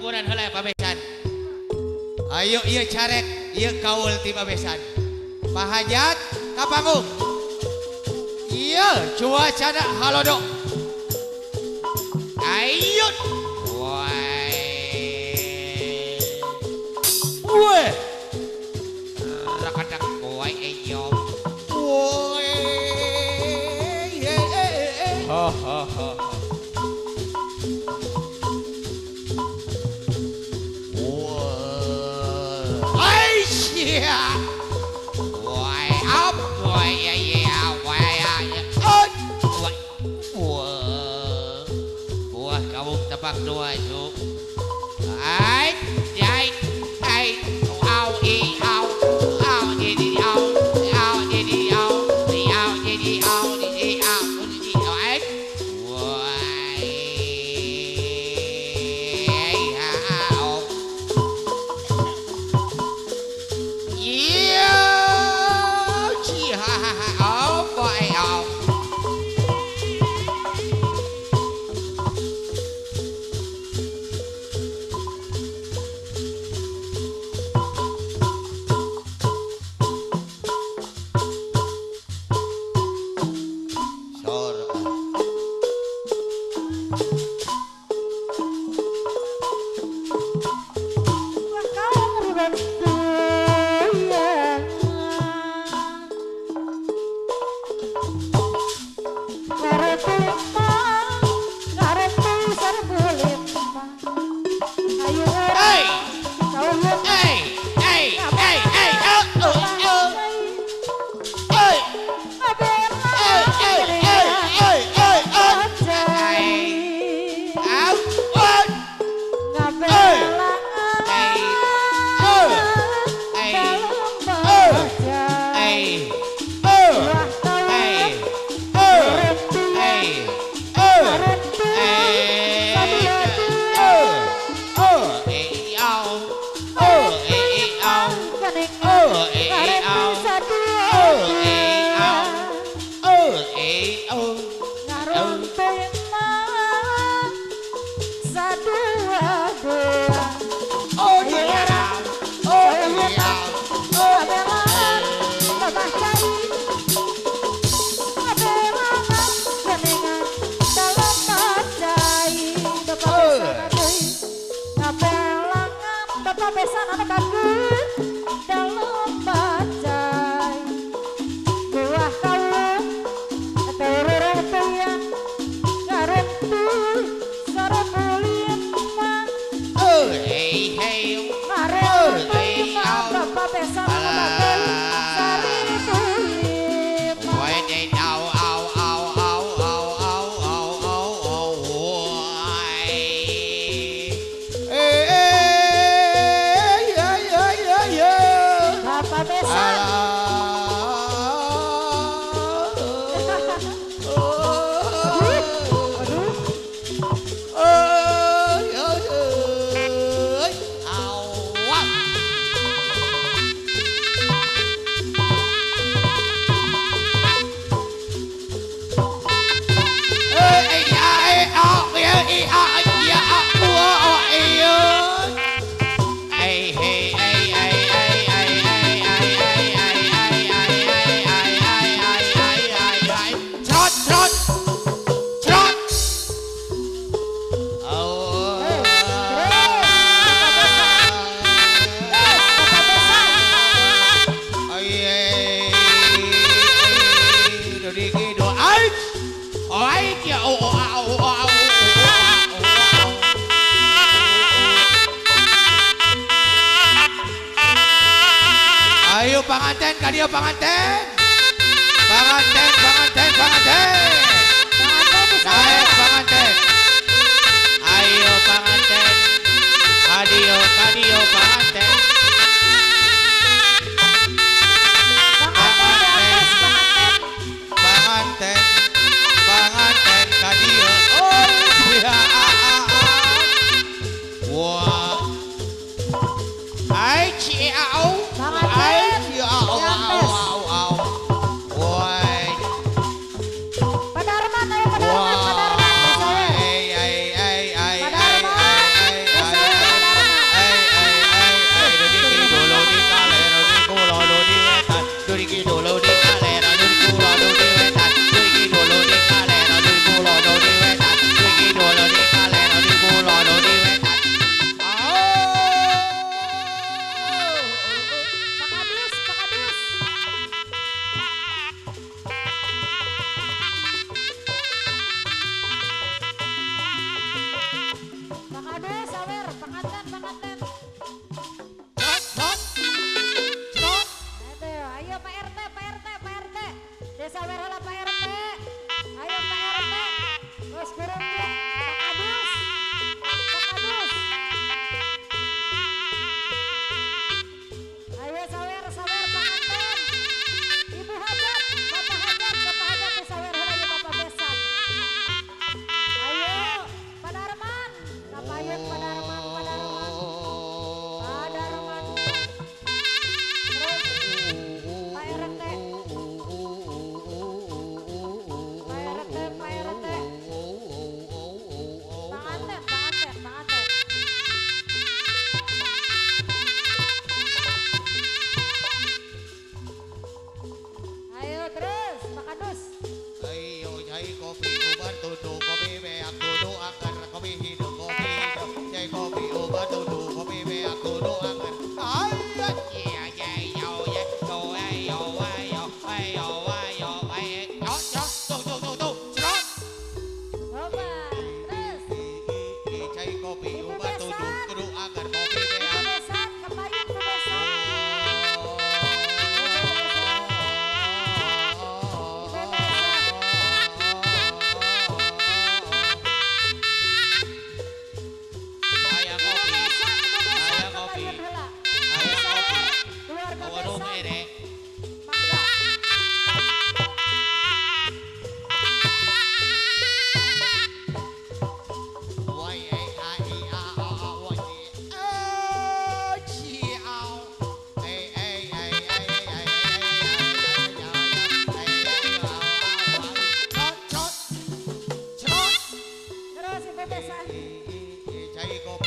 Hapuran heula Pak Besan. Ayo ieu carek, ieu kaul ti Pak Besan. Pak Hajat ka panggung. Ieu cuacana halodo. Ayo. Woi. Woi. Rakadak woi eyo. Woi. Ha ha ha. Why up? Why yeah? Why up? Wah, buah kamu tepak dua itu. Ai, ai, ai, au, i, au, au, i, di, au, au, i, di, au, di, au, i, di, au, di, di, au, di, au, ai. Why, au. Ayo panganten, kadio panganten. Panganten, panganten, panganten. Naik panganten. Ayo panganten. Kadio, kadio panganten. Panganten, panganten, kadio. Oh, ya. Wah. Ai ci au. Ai ci au au au au. Woi. Padarman, ayo Padarman, Padarman. kopi Ibu ubat Besan. tuduh kudu agar kopi Ibu beak. Besan, kepayun Bu Besan. Ibu Besan. Hayang Ibu kopi, Besan, Ibu Besan, hayang kopi, kepayun heula. hayang kopi. Keluarga Waduh Besan, mere. mangga. Y A I E A A A Y A G O A A A A A A A. Terus Ibu Besan. ใช้กบ